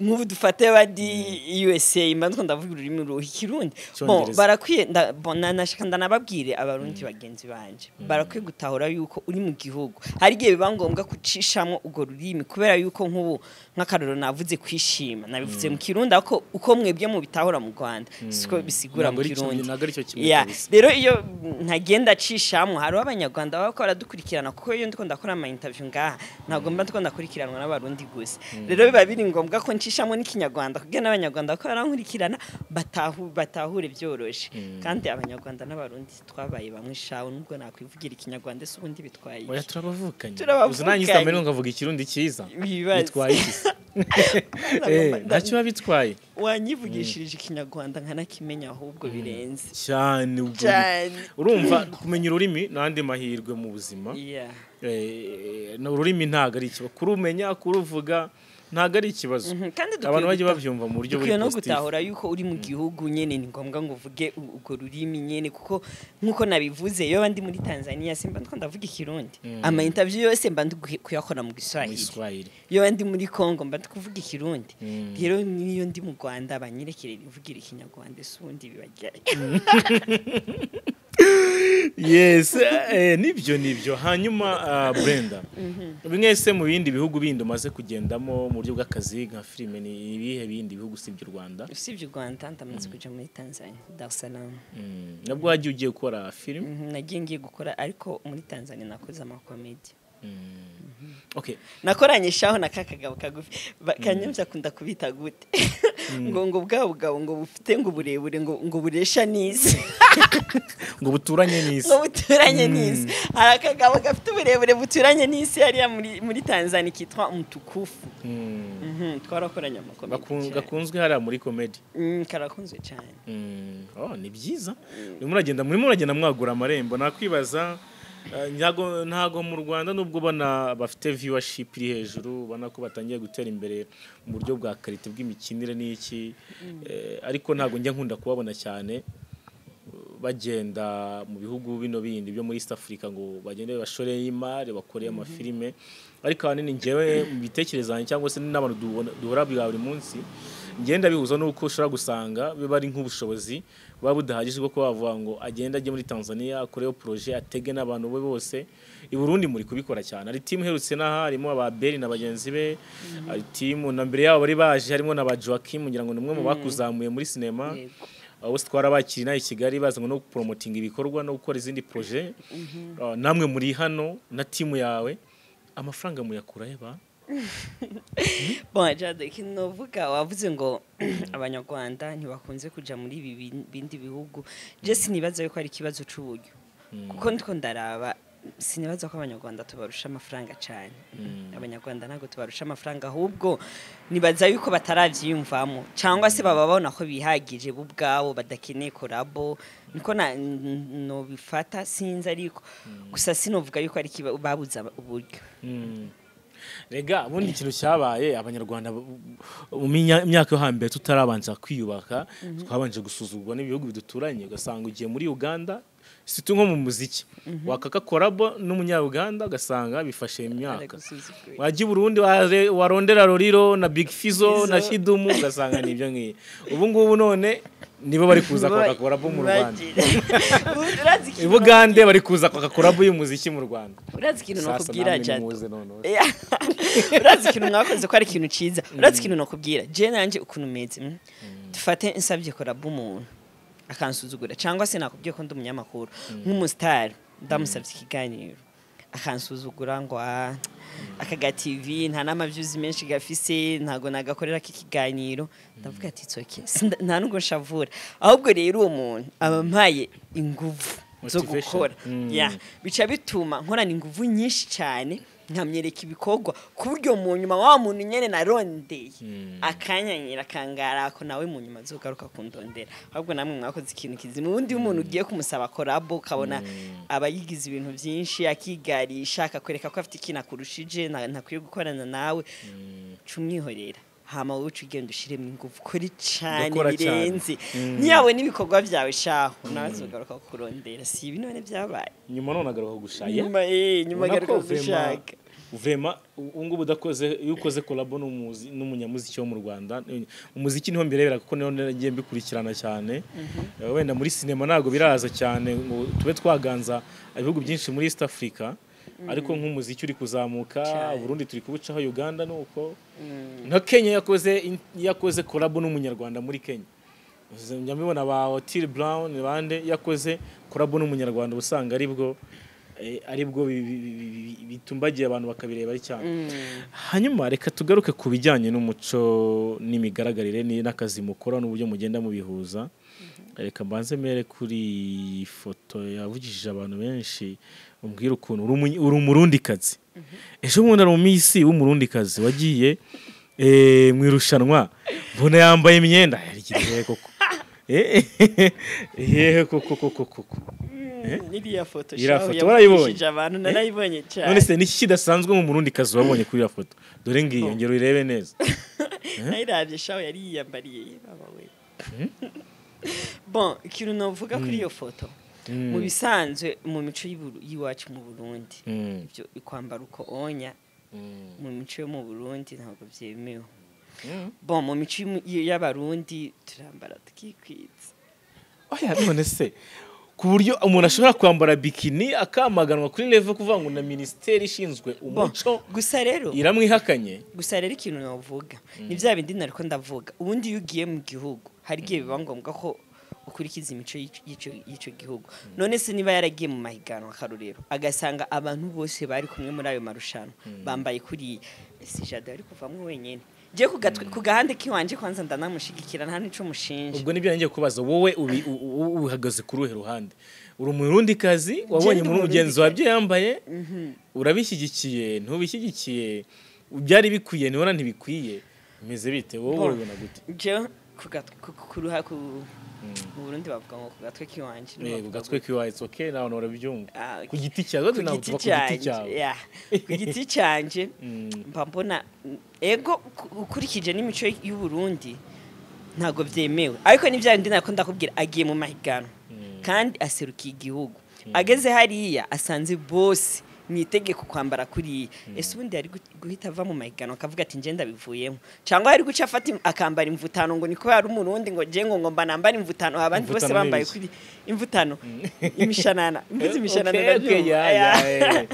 S1: Nk'ubu dufate badi USA, mba ndiko ndavuga ururimi ruhe? Ikirundi? Bon,
S2: Icyongereza.
S1: barakwiye bon, nashaka ndanababwire, Abarundi bagenzi banje barakwiye gutahura yuko uri mu gihugu hari igihe biba ngombwa kucishamo urwo rurimi, kubera yuko nk'ubu nk'akarorero navuze kwishima, nabivuze mu Kirundi, ariko uko mwebwe mubitahura mu Rwanda siko bisigura mu
S2: Ntabwo ari kimwe,
S1: Kirundi.
S2: ntabwo ari cyo kimwe kabisa.
S1: Rero iyo ntagenda acishamo, hariho Abanyarwanda baba bariko baradukurikirana, kuko iyo ndiko ndakora ama interview ngaha ntabwo mba ndiko ndakurikiranwa n'Abarundi gusa. Rero biba biri ngombwa ko ncishamo n'Ikinyarwanda kugira n'Abanyarwanda bako barankurikirana batahure byoroshe. Kandi Abanyarwanda n'Abarundi twabaye bamwe shawe, nubwo nakwivugira Ikinyarwanda, ese ubundi bitwaye iki?
S2: Oya, turabavukanye.
S1: Turabavukanye.
S2: Uzi nanjye isambere nkavuga Ikirundi cyiza.
S1: Wibaze.
S2: Bitwaye iki se? Ntacyo biba bitwaye.
S1: Wanyivugishirije Ikinyarwanda nkanakimenya ahubwo birenze.
S2: Cyane ubwo.
S1: Cyane.
S2: Urumva, kumenya ururimi n'andi mahirwe mu buzima. Ururimi ntabwo ari ikibazo kurumenya, kuruvuga ntabwo ari ikibazo.
S1: Kandi dukwiye
S2: Abantu bajye babyumva mu buryo buri
S1: dukwiye no
S2: positif.
S1: gutahura yuko uri mu gihugu nyene ni ngombwa ngo uvuge urwo rurimi nyene, kuko nkuko nabivuze, iyo ndi muri Tanzania simba ndiko ndavuga Ikirundi, ama interview yose mba ndi kuyakora mu
S2: Mu
S1: Giswahili.
S2: Giswahili.
S1: Iyo ndi muri Congo mba ndi kuvuga Ikirundi. Rero niyo ndi mu Rwanda banyerekere nivugira Ikinyarwanda, ese ubundi bibajyayo?
S2: Yes, nibyo. Hanyuma Brenda, mwese mu bindi bihugu bindi umaze kugendamo mu buryo bw'akazi nka filime, ni ibihe bindi bihugu usibye u Rwanda?
S1: Usibye u Rwanda, ndamaze kuja muri Tanzania, Dar es Salaam.
S2: Nabwo wagiye ugiye gukora filime?
S1: Nagiye ngiye gukora, ariko muri Tanzania nakoze ama comédie. Nakoranye shaho na kakagabo kagufi. Kanyombya akunda kubita gute, ngo bwa bugabo ngo bufite ngo uburebure ngo buresha n'isi.
S2: Ngo buturanye n'isi.
S1: Ngo buturanye n'isi. Hari akagabo gafite uburebure buturanye n'isi hariya muri Tanzania kitwa Mtukufu. Twarakoranye ama comédie cyane.
S2: Gakunzwe hariya muri comedy.
S1: Karakunzwe cyane.
S2: Oh, ni byiza. Murimo muragenda mwagura amarembo. Nakwibaza, ntago mu Rwanda, nubwo ubona bafite viewership iri hejuru, ubona ko batangiye gutera imbere mu buryo bwa qualité bw'imikinire n'iki, ariko ntago njya nkunda kubabona cyane bagenda mu bihugu bino bindi byo muri East Africa ngo bagende bashoreye imari, bakore amafilime. Ariko ahanini njyewe mu bitekerezo zanjye cyangwa se n'abantu duhura bwa buri munsi, ngenda bihuza n'uko ushobora gusanga biba ari nk'ubushobozi buba budahagije bwo kuba bavuga ngo agende ajye muri Tanzania akoreyo projet, atege n'abantu be bose. I Burundi muri kubikora cyane, hari team iherutse n'aha harimo aba Beri na bagenzi be, hari team na mbere yabo bari baje harimo na ba Joachim, ngira ngo ni umwe mu bakuzamuye muri sinema.
S1: Yego.
S2: Abo bose twarabakiriye inaha i Kigali bazanywe no promotinga ibikorwa no gukora izindi projet. Namwe muri hano na team yawe, amafaranga muyakura he ba?
S1: Bon, Jado, ikintu novuga, wavuze ngo Abanyarwanda ntibakunze kuja muri ibi bindi bihugu. Je sinibaza yuko ari ikibazo c'uburyo, kuko ndiko ndaraba sinibaza ko Abanyarwanda tubarusha amafaranga cyane. Abanyarwanda ntabwo tubarusha amafaranga, ahubwo nibaza yuko bataravyiyumvamo cyangwa se baba babona ko bihagije bo ubwabo, badakeneye collabo. Niko nobifata, sinzi, ariko gusa sinovuga yuko ari babuze uburyo.
S2: Rega ubundi ikintu cyabaye, Abanyarwanda mu myaka yo hambere tutarabanza kwiyubaka, twabanje gusuzugurwa n'ibihugu biduturanye, ugasanga ugiye muri Uganda. Situ nko mu muziki wakaka collabo n'umunya-Uganda ugasanga bifashe imyaka.
S1: Aragusuzuguye.
S2: Wajya i Burundi warondera Roriro na Big Fizzo na
S1: Fizzo.
S2: Kidumu, ugasanga ni ibyo ngiyo. Ubu ngubu none nibo bari kuza kwaka collabo mu Rwanda.
S1: Urazi
S2: I
S1: ikintu
S2: Bugande bari kuza kwaka collabo y'umuziki mu Rwanda.
S1: Urazi ikintu
S2: Sasa
S1: nokubwira,
S2: namwe
S1: Jado?
S2: nimuze noneho.
S1: Yeah. Urazi ikintu mwakoze ko ari ikintu ciza? Urazi ikintu nokubwira je nanje ukuntu meze? Dufate nsabye collabo umuntu akansuzugura, cyangwa se nakubwiye ko ndi umunyamakuru, nk'umusitari ndamusabye ikiganiro akansuzugura ngo "Ah, aka ga TV nta n'amavyuzi menshi gafise, ntago nagakorera ikiganiro," ndavuga ati "It's okay." Nta nubwo nshavura, ahubwo rero uwo muntu aba ampaye inguvu zo
S2: Motivation.
S1: gukora. Yeah. Bica bituma nkorana inguvu nyinshi cyane, nkamwereka ibikorwa, ku buryo mu nyuma wa muntu nyene narondeye akanyanyira akangarako, nawe mu nyuma azogaruka kundondera. Ahubwo namwe mwakoze ikintu kizima. Ubundi iyo umuntu ugiye kumusaba collabo ukabona aba yigize ibintu byinshi, akigarisha, akakwereka ko afite ikintu akurushije, ntakwiye gukorana nawe, ca umwihorera, hama wowe uca ugenda ushiremo ingufu, ukore cane
S2: Ugakora cane.
S1: birenze. Niyabona ibikorwa byawe shaho, nawe azogaruka kukurondera. Si ibi none byabaye?
S2: Nyuma none agaruka gushaya.
S1: Nyuma
S2: Ubona
S1: agaruka
S2: ko
S1: gushaka.
S2: Vraiment ubu ngubu udakoze, iyo ukoze collabo n'umunyamuziki wo mu Rwanda, umuziki niho mbirebera kuko niho nagiye mbikurikirana cyane. Wenda muri sinema ntabwo biraza cyane ngo tube twaganza ibihugu byinshi muri East Africa, ariko nk'umuziki uri kuzamuka.
S1: Cyane.
S2: Burundi turi kubucaho, Uganda nuko, nka Kenya yakoze collabo n'umunyarwanda muri Kenya. Njya mbibona ba Otile Brown bande, yakoze collabo n'umunyarwanda usanga aribwo bitumbagiye abantu bakabireba ari cyane. Hanyuma reka tugaruke ku bijyanye n'umuco n'imigaragarire n'akazi mukora n'uburyo mugenda mubihuza. Reka mbanze mere kuri iyi foto yavugishije abantu benshi, umbwire ukuntu uri umurundikazi. Ejo bundi ari umumisi w'umurundikazi wagiye mu irushanwa, mbona yambaye imyenda yarigiye koko. Yehe koko koko koko.
S1: Iriya foto
S2: Iriya
S1: shahu
S2: foto warayibonye?
S1: yavugishije abantu, narayibonye cyane.
S2: None se niki kidasanzwe mu murundikazi wabonye kuri iriya foto? Dore ngiyo, ngero urebe neza.
S1: Nayiravye shahu, yari yiyambariye baba we. Bon, ikintu novuga kuri iyo foto, mu bisanzwe mu mico y'iwacu mu Burundi, ibyo kwambara uko onya mu mico yo mu Burundi ntabwo byemewe. Bon, mu mico y'Abarundi turambara tukikwiza.
S2: Oya, none se ku buryo umuntu ashobora kwambara bikini akamaganwa kuri level kuvuga ngo na minisiteri ishinzwe
S1: Bon,
S2: umuco
S1: gusa rero
S2: iramwihakanye?
S1: Gusa rero ikintu navuga ni bya bindi nariko ndavuga. Ubundi iyo ugiye mu gihugu hari igihe biba ngombwa ko ukurikiza imico y'ico gihugu. None se niba yaragiye mu mahiganwa, akarorero, agasanga abantu bose bari kumwe muri ayo marushanwa bambaye kuriya, si Jado yari kuvamwo wenyene? Je ku gatwe, ku gahande kiwanje, kwanza ndanamushigikira, nta nico mushinja.
S2: Ubwo nibyo ngiye kubaza, wowe uhagaze ku ruhe ruhande? Uri umurundikazi wabonye
S1: Ndi
S2: muri mugenzi wawe ibyo yambaye, urabishyigikiye, ntubishyigikiye? Byari bikwiye, ntibona ntibikwiye, bimeze bite wowe?
S1: Bon.
S2: Urabibona gute?
S1: Jewe ku gatwe ku ruha ku mu Burundi bavuga ngo ku gatwe kiwanje.
S2: Ku gatwe kiwawe, it's okay, nawe urabyumva.
S1: Ah,
S2: Ku giti cyawe
S1: ku
S2: ntabwo
S1: giti
S2: tuva ku giti
S1: cyanjye
S2: cyawe.
S1: Yeah. Ku giti cyanjye mba mbona ego, ukurikije n'imico y'u Burundi ntabwo byemewe, ariko ni bya bindi nako ndakubwira, agiye mu mahiganwa kandi aserukiye igihugu, ageze hariya asanze bose mu itegeko kwambara kuriya, ese ubundi yari guhita ava mu mahiganwa akavuga ati njye ndabivuyemo, cyangwa yari guca afata akambara imvutano ngo niko yari umurundi, ngo nje ngo ngomba nambara imvutano abandi bose
S2: Imvutano ni
S1: bambaye
S2: ibiki?
S1: kuri imvutano, imishanana, mvuze imishanana
S2: Okay,
S1: urabyumva.
S2: yeah.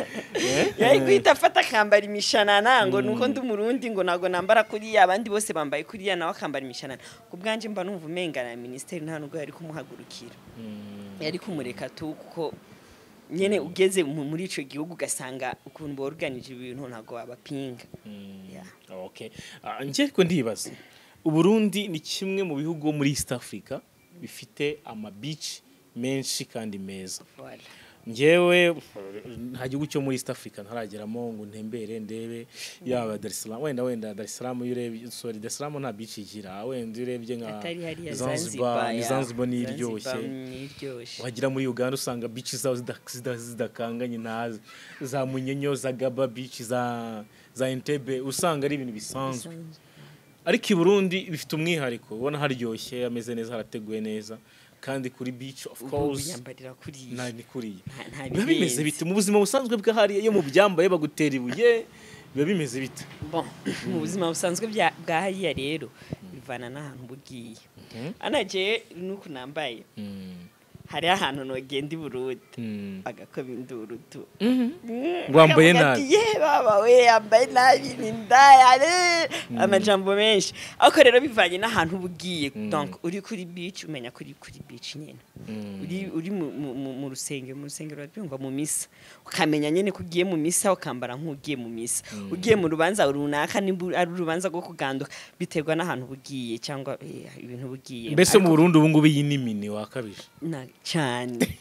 S1: Yari guhita afata akambara imishanana ngo nuko ndi umurundi, ngo ntabwo nambara kuriya abandi bose bambaye kuriya, nawe akambara imishanana? Ku bwanje mba numva umenga na minisiteri nta nubwo yari kumuhagurukira, yari kumureka tu, kuko nyene ugeze muri ico gihugu ugasanga ukuntu borganije ibintu ntabwo wabapinga. Yeah.
S2: Okay. Ah, njye ariko ndibaza, Uburundi ni kimwe mu bihugu muri East Africa bifite ama beach menshi kandi meza.
S1: Voilà.
S2: Njyewe nta gihugu cyo muri East Africa ntarageramo ngo ntembere ndebe, yaba Dar es Salaam, wenda Dar es Salaam iyo urebye, sorry, Dar es Salaam nta beach igira, wenda iyo urebye nka
S1: Atari hariya
S2: Zanzibar, ni
S1: ya.
S2: Zanzibar ni iryoshye.
S1: Zanzibar ni iryoshye.
S2: Wagera muri Uganda usanga beach zaho zidakanganye, nta za Munyonyo, za Gaba Beach, za Entebbe, usanga ari ibintu bisanzwe. Ariko i Burundi bifite umwihariko, ubona haryoshye, ameze neza, harateguye neza. Kandi kuri beach, of
S1: Ubu
S2: course.
S1: Wiyambarira kuriya.
S2: Na ni kuriya.
S1: Nta
S2: Biba bimeze
S1: birenze.
S2: bite mu buzima busanzwe bw'ahariya, iyo mu byambaye bagutera ibuye, biba bimeze bite?
S1: Bon, mu buzima busanzwe bwa hariya rero bivana n'ahantu uba ugiye. Anaje nuko nambaye, hariho ahantu nogenda i Burundi agakoma induru tu.
S2: Wambaye
S1: Akavuga
S2: nabi.
S1: ati, "Ye baba we, yambaye nabi, ni indaya," amajambo menshi. Ariko rero bivanye n'ahantu uba ugiye. Donc uri kuri beach, umenya ko uri kuri beach nyine. Uri mu rusengero, urabyumva, mu misa, ukamenya nyine ko ugiye mu misa, ukambara nk'ugiye mu misa. Ugiye mu rubanza runaka, nimba ari urubanza rwo kuganduka, biterwa n'ahantu uba ugiye cyangwa ibintu uba ugiye.
S2: Mbese mu Burundi ubu ngubu iyi ni mini wakabije?
S1: Cyane.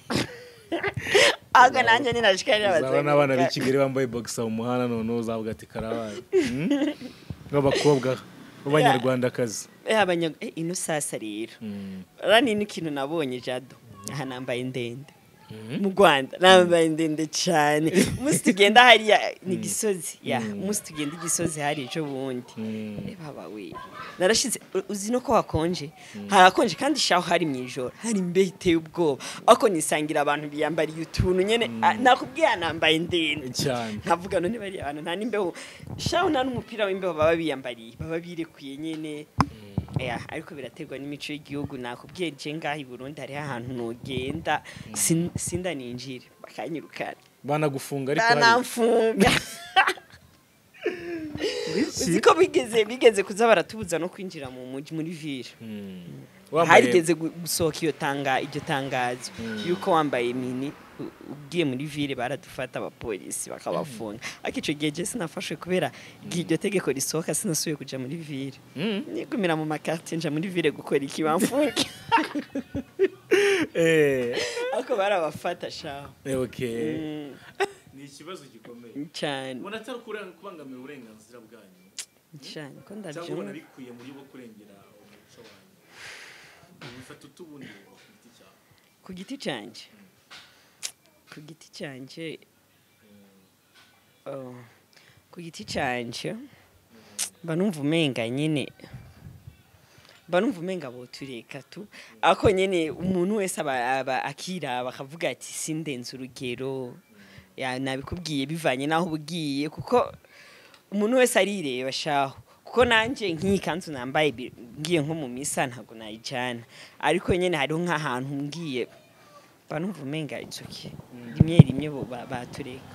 S1: Ahubwo nanjye ninashikari.
S2: Uzaba n'abana b'i Kigali bambaye boxer mu muhanda, noneho uzavuga ati karabaye. B'abakobwa b'abanyarwandakazi.
S1: Ino sasa rero rani ni ikintu nabonye, Jado. Aha nambaye ndende, mu Rwanda nambaye ndende cyane. Umunsi tugenda hariya ni Gisozi ya, umunsi tugenda i Gisozi hari ejo bundi. Baba we, narashize. Uzi no ko hakonje, harakonje kandi shaho hari mu ijoro, hari imbeho iteye ubwoba, ariko nisangira abantu biyambariye utuntu nyene. Nakubwiye, nambaye ndende
S2: cyane.
S1: Nkavuga none bariya bantu nta n'imbeho shaho, nta n'umupira w'imbeho baba biyambariye, baba birekuye nyene. Ya, ariko biraterwa n'imico y'igihugu. Nakubwiye, je ngaha i Burundi hariho ahantu nogenda sindaninjire bakanyirukana.
S2: Banagufunga ariko hari
S1: Banamfunga. Uzi ko bigeze kuza baratubuza no kwinjira mu mujyi, muri ville? Harigeze gusohoka iyo tanga iryo tangazo yuko wambaye mini ugiye muri ville baradufata, abapolisi bakabafunga. Ariko ico gihe je sinafashwe, kubera igihe iryo tegeko risohoka sinasubiye kuja muri ville. Nigumira mu ma quartier. Nja muri ville gukora iki bamfunge? Ariko barabafata shaho.
S2: Okay. Ni ikibazo gikomeye.
S1: Cyane.
S2: Ubona atari kubangamira uburenganzira bwanyu?
S1: Cyane ko
S2: Cyangwa ubona
S1: ndabyumva.
S2: bikwiye muri bo kurengera umuco wanyu? Ubifata utubundi ku giti cyawe?
S1: Ku giti cyanjye, oh, ku giti cyanjye mba numva umenga nyine, mba numva umenga botureka tu. Ariko nyine umuntu wese aba akiraba akavuga ati sindenze urugero. Ya, nabikubwiye, bivanye n'aho uba ugiye, kuko umuntu wese arireba shaho. Kuko nanjye nk'iyi kanzu nambaye, ngiye nko mu misa ntabwo nayijyana. Ariko nyine hariho nk'ahantu ngiye mba numva umenga it's okay, rimwe rimwe bo batureka.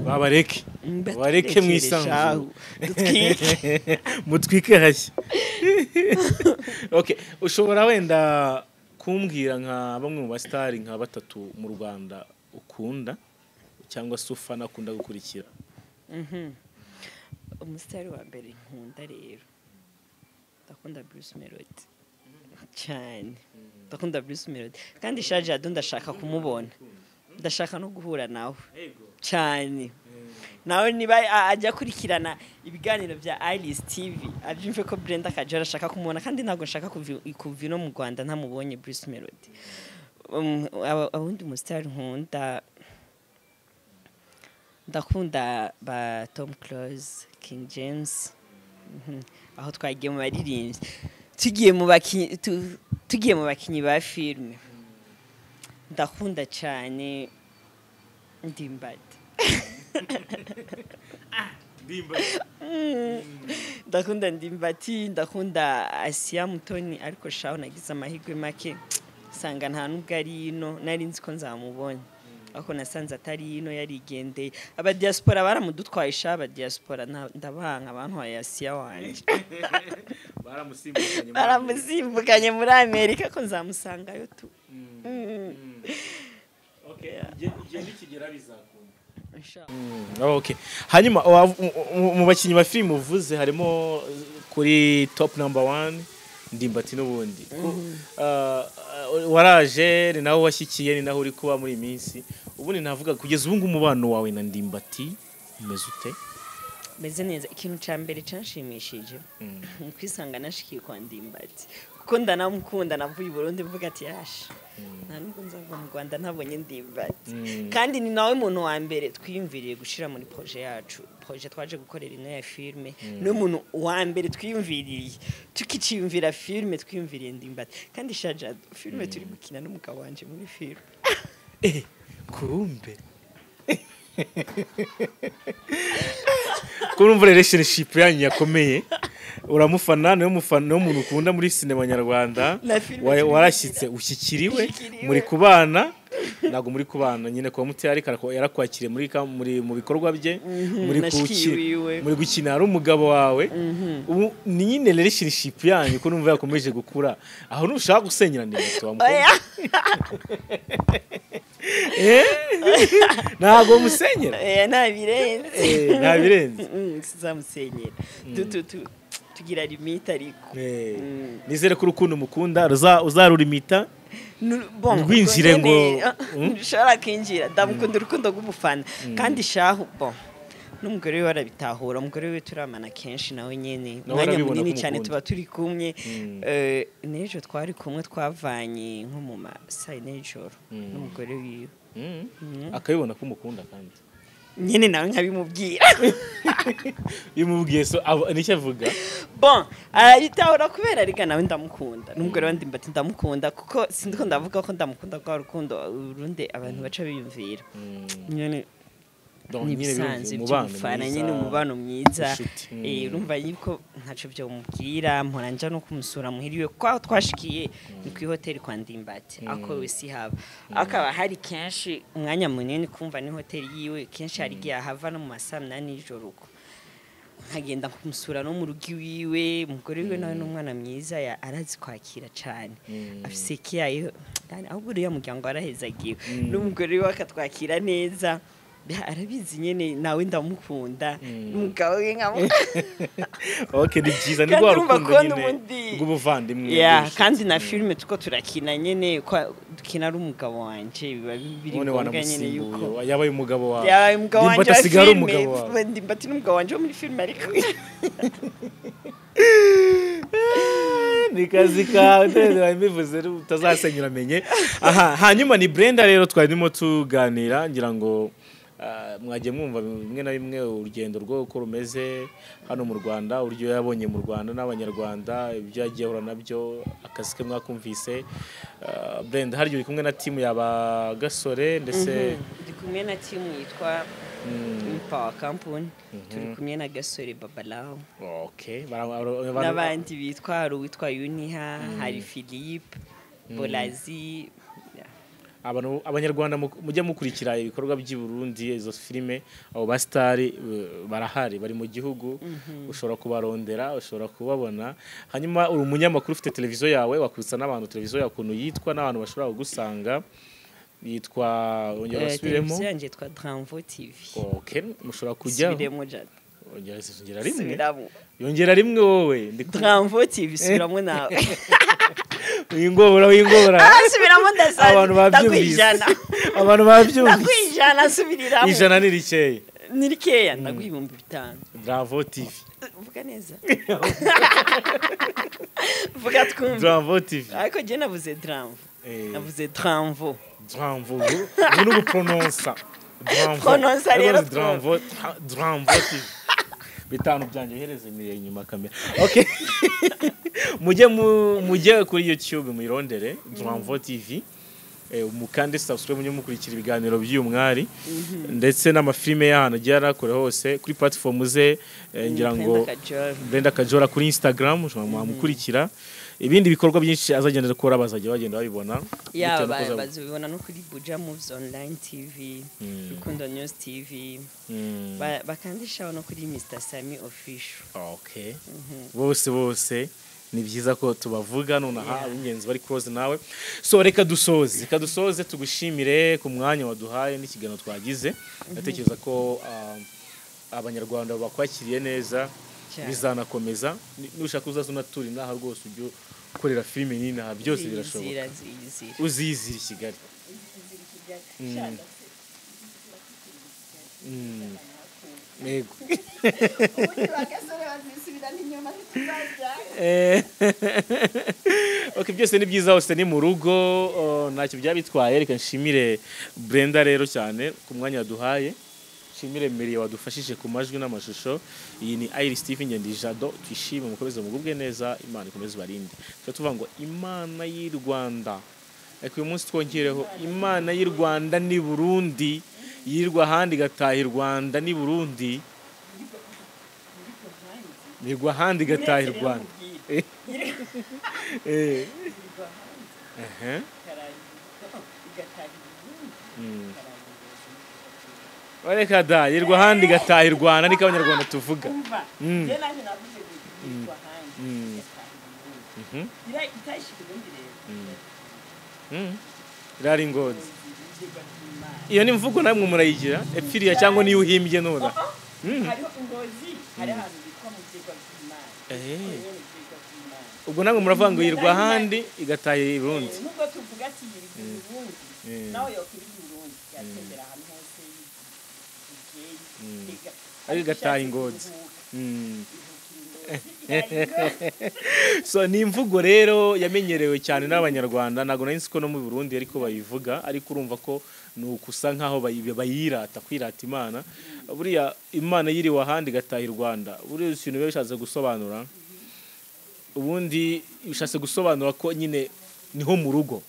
S2: Babareke. Bareke
S1: Baturekere
S2: mwisanzure.
S1: shahu, dutwike.
S2: Mutwike hashya. Okay, ushobora wenda kumbwira nka bamwe mu basitari nka batatu mu Rwanda ukunda cyangwa se ufana, akunda gukurikira?
S1: Umusitari wa mbere nkunda rero, ndakunda Bruce Melody cyane. Ndakunda Bruce Melody kandi shaje Jado ndashaka kumubona, ndashaka no guhura nawe cyane. Nawe niba ajya akurikirana ibiganiro bya Iris TV, abyumve ko Brenda Kajora ashaka kumubona, kandi ntabwo nshaka kuva ino mu Rwanda ntamubonye Bruce Melody. Awundi umusitari nkunda, ndakunda ba Tom Close, King James. Aho twagiye mu baririmbyi, tugiye mu bakinyi ba filime, ndakunda cyane Ndimbati. Ndakunda Ndimbati, ndakunda Asiya Mutoni, ariko shaho nagize amahirwe make sanga nta nubwo ari ino. Nari nzi ko nzamubona, ariko nasanze atari ino, yarigendeye. Aba diaspora baramudutwaye sha. Aba diaspora ndabanga, bantwaye Asiya wanje.
S2: Baramusimbukanye.
S1: Baramusimbukanye muri Amerika, ko nzamusangayo tu.
S2: Igihe nikigera bizakunda.
S1: Inshallah.
S2: Okay. Hanyuma mu bakinnyi ba filime uvuze harimo kuri top number one Ndimbati n'ubundi. Waraje ni naho washyikiye, ni naho uri kuba muri iyi minsi. Ubundi navuga kugeza ubu ngubu umubano wawe na Ndimbati umeze ute?
S1: Meze neza. Ikintu cya mbere cyanshimishije ni kwisanga nashikiye kwa Ndimbati, kuko ndanamukunda. Navuye i Burundi mvuga ati yasha, nta nubwo nzava mu Rwanda ntabonye Ndimbati. Kandi ni nawe muntu wa mbere twiyumviriye gushyira muri projet yacu. projet twaje gukorera ino ya filme, niwe muntu wa mbere twiyumviriye. Tukiciyumvira filme, twiyumviriye Ndimbati. Kandi shaja, filme turi gukina n'umugabo wanje muri filme.
S2: Kurumbe kurumva relationship yanyu yakomeye, uramufana, niwe mufana, niwe muntu ukunda muri sinema nyarwanda.
S1: Na filime turi
S2: Warashyitse ushyikiriwe.
S1: Ushyikiriwe.
S2: Muri kubana, ntabwo muri kubana nyine kuba mutari, ariko yarakwakiriye muri mu bikorwa bye, muri
S1: Nashikiye iwiwe.
S2: Muri gukina ari umugabo wawe. Ubu ni nyine relationship yanyu ko numva yakomeje gukura, aho nushaka gusenyera Ndimbati wa mukobwa?
S1: Oya.
S2: Ntabwo musenyera.
S1: Nta birenze.
S2: Nta birenze.
S1: Sizamusenyera. Tugira limite ariko.
S2: Nizere ko urukundo mukunda uzarurimita.
S1: Bon,
S2: Rwinjire
S1: ubwo nyene,
S2: ngo
S1: ntushobora kwinjira. Ndamukunda urukundo rw'ubufana. Kandi shahu, bon, n'umugore we arabitahura. Umugore we turamana kenshi nawe nyene,
S2: Nawe
S1: umwanya
S2: arabibona
S1: munini
S2: ko
S1: cyane
S2: umukunda.
S1: tuba turi kumwe. N'ejo twari kumwe, twavanye nko mu ma saa yine y'ijoro n'umugore wiwe.
S2: Akabibona ko umukunda kandi?
S1: Nyene nawe nkabimubwira.
S2: Iyo umubwiye so nicyo avuga?
S1: Bon, arabitahura kubera ariko nawe ndamukunda, n'umugore wa Ndimbati ndamukunda, kuko sindiko ndavuga ko ndamukunda rwa rukundo urundi abantu baca biyumvira nyene.
S2: Donc,
S1: Ni
S2: nyine
S1: ibisanzwe
S2: birumvikana, umubano
S1: by'ubufana
S2: mwiza,
S1: nyine, umubano mwiza.
S2: Inshuti.
S1: Urumva yuko ntaco byomubwira, mpora nja no kumusura muhiriwe, kuko aho twashikiye ni ku hoteli kwa Ndimbati, ako we si haba akaba hari kenshi umwanya munini, kumva ni hoteli yiwe. Kenshi hari igihe ahava no mu masaa 8 y'ijoro uko, nkagenda kumusura no mu rugo iwiwe. Umugore wiwe nawe n'umwana mwiza, arazi kwakira cyane, afise kiyayo. Yani ahubwo uriya muryango warahezagiwe, n'umugore wiwe akatwakira neza. Arabizi nyene nawe ndamukunda, n'umugabo we nkamu
S2: Okay, ni byiza, ni
S1: Kandi
S2: rwa
S1: urumva
S2: rukundo
S1: ko
S2: nyine
S1: n'ubundi
S2: rw'ubuvandimwe,
S1: ya
S2: rw'ubucuti.
S1: Kandi na filime tuko turakina nyene, ko dukina ari umugabo wanje, biba biri
S2: None
S1: ngombwa nyene yuko
S2: wanamusimbuye, yabaye umugabo wawe.
S1: Yabaye umugabo
S2: Ndimbati
S1: wanje wa
S2: asigaye ari
S1: filime.
S2: umugabo wawe.
S1: Ndimbati n'umugabo wanje wo muri filime ariko.
S2: Ni kazi kawe, mbivuze utazasenyura amenye aha. Hanyuma ni Brenda rero twari turimo tuganira, ngira ngo mwagiye mwumva bimwe na bimwe, urugendo rwo uko rumeze hano mu Rwanda, uburyo yabonye mu Rwanda n'Abanyarwanda, ibyo yagiye ahura nabyo, akazi ke mwakumvise. Brenda, harya uri kumwe na timu yaba Gasore ndetse
S1: Ndi kumwe na timu yitwa Power Company, turi kumwe na Gasore Babalawo
S2: Okay,
S1: n'abandi bitwa, hari uwitwa Yuniha, hari Philippe Bolazi, yeah.
S2: Abantu Abanyarwanda mujya mukurikira ibikorwa by'i Burundi, izo filime, abo ba star barahari, bari mu gihugu, ushobora kubarondera, ushobora kubabona. Hanyuma uri umunyamakuru, ufite televiziyo yawe, wakwibutsa n'abantu televiziyo yawe ukuntu yitwa n'abantu bashobora kugusanga? Yitwa, ongera basubiremo.
S1: Televiziyo yanjye yitwa Dramvo TV.
S2: Okay, mushobora kujya
S1: Subiremo, Jado.
S2: Ongera rimwe.
S1: Subiramo.
S2: Yongera rimwe wowe.
S1: Dramvo TV, subiramo nawe.
S2: Wingobora, wingobora.
S1: Ah, subiramo, ndasaza.
S2: Abantu babyumvise.
S1: Ndaguha 100.
S2: Abantu babyumvise.
S1: Ndaguha 100, subiriramo.
S2: 100 ni rikeya.
S1: Ni rikeya, ndaguha 5000.
S2: Bravo TV.
S1: Vuga neza, vuga twumve.
S2: Bravo TV.
S1: Ariko jye navuze Dramvo. Navuze Dramvo.
S2: Dramvo, ubu ni ugupronounsa Dramvo.
S1: Prononsa rero.
S2: Ariko Dramvo, Dramvo TV. 5000 byanjye uhereze mire inyuma kamera. Okay, mujye kuri YouTube muyirondere Dramvo TV, mukande subscribe, mujye mukurikira ibiganiro by'uyu mwari ndetse n'amafilime y'ahantu agiye arakora hose kuri platform ze, ngira ngo
S1: Brenda Kajol.
S2: Brenda Kajora kuri Instagram ushobora mwamukurikira. Ibindi bikorwa byinshi azagenda akora bazajya bagenda babibona
S1: Ya.
S2: bitewe n'uko
S1: Bazibona no kuri Buja Moves Online TV, Rukundo News TV, bakandishaho no kuri Mr Sami Official.
S2: Okay, bose bose ni byiza ko tubavuga nonaha, ab'ingenzi bari close nawe. So reka dusoze tugushimire ku mwanya waduhaye n'ikiganiro twagize. Ndatekereza ko Abanyarwanda bakwakiriye neza.
S1: Cyane.
S2: Bizanakomeza. Nushaka uzaza unatura inaha rwose, ujye ukorera filime n'inaha, byose birashoboka.
S1: Zizira, zizira.
S2: Uzizira i Kigali. Yego.
S1: Ubundi bagasore bazisubirana inyuma, ntituzajyayo.
S2: Okay, byose ni byiza, hose ni mu rugo, oh, ntacyo byaba bitwaye. Reka nshimire Brenda rero cyane ku mwanya yaduhaye. Nshimire Miriye wadufashije ku majwi n'amashusho. Iyi ni Iris TV, Ngendi Jado. Twishime, mukomeze mugubwe neza, Imana ikomeze ibarinde. Tuba tuvuga ngo Imana y'i Rwanda, ariko uyu munsi twongereho Imana y'i Rwanda ni Burundi, yirwa ahandi igataha i Rwanda ni Burundi, yirwa ahandi igataha i Rwanda. Reka da, yirwa ahandi igataha i Rwanda, niko Abanyarwanda tuvuga. Irari ingozi. Iyo ni imvugo namwe murayigira epfiriya cyangwa niyo uhimbye nora?
S1: Hariho ingozi, hari ahantu bitwa mu byigwa by'Imana.
S2: Ubwo namwe muravuga ngo yirwa ahandi igataha i Burundi.
S1: Nubwo tuvuga ati yirwa i Burundi, nawe yokwirwa i Burundi yatembera ahantu hose
S2: ariko igataha ingozi. So ni imvugo rero yamenyerewe cyane n'Abanyarwanda, ntabwo nari nzi ko no mu Burundi ariko bayivuga, ariko urumva ko ni ukusa nkaho bayirata, kwirata Imana. Buriya Imana yiriwe ahandi igataha i Rwanda, buriya ikintu biba bishatse gusobanura, ubundi bishatse gusobanura ko nyine niho mu rugo.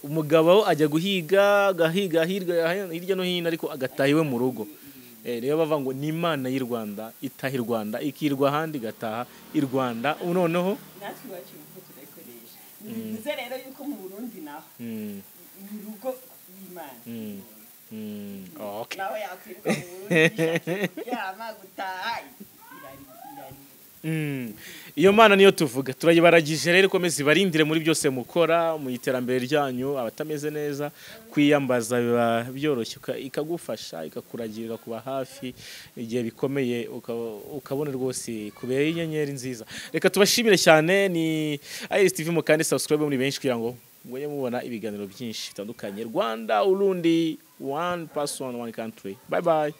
S2: Umugabo ajya guhiga, agahiga hirya no hino, ariko agataha iwe mu rugo. Rero bavuga ngo ni Imana y'i Rwanda itaha i Rwanda, ikirwa ahandi igataha i Rwanda. Noneho
S1: natwe iwacu imvugo turayikoresha. Bivuze rero yuko mu Burundi naho mu rugo y'Imana.
S2: Okay.
S1: Nawe yakwirwa mu Burundi kuryama, gutaha, irari.
S2: Iyo Mana niyo tuvuga, turayibaragije rero, ikomeze ibarindire muri byose mukora mu iterambere ryanyu. Abatameze neza kwiyambaza biba byoroshye, ikagufasha, ikakuragira, ikakuba hafi igihe bikomeye, ukabona rwose kubereye inyenyeri nziza. Reka tubashimire cyane, ni Iris TV, mukande subscribe muri benshi kugira ngo mujye mubona ibiganiro byinshi bitandukanye. Rwanda, Urundi, one person, one country. Bye bye.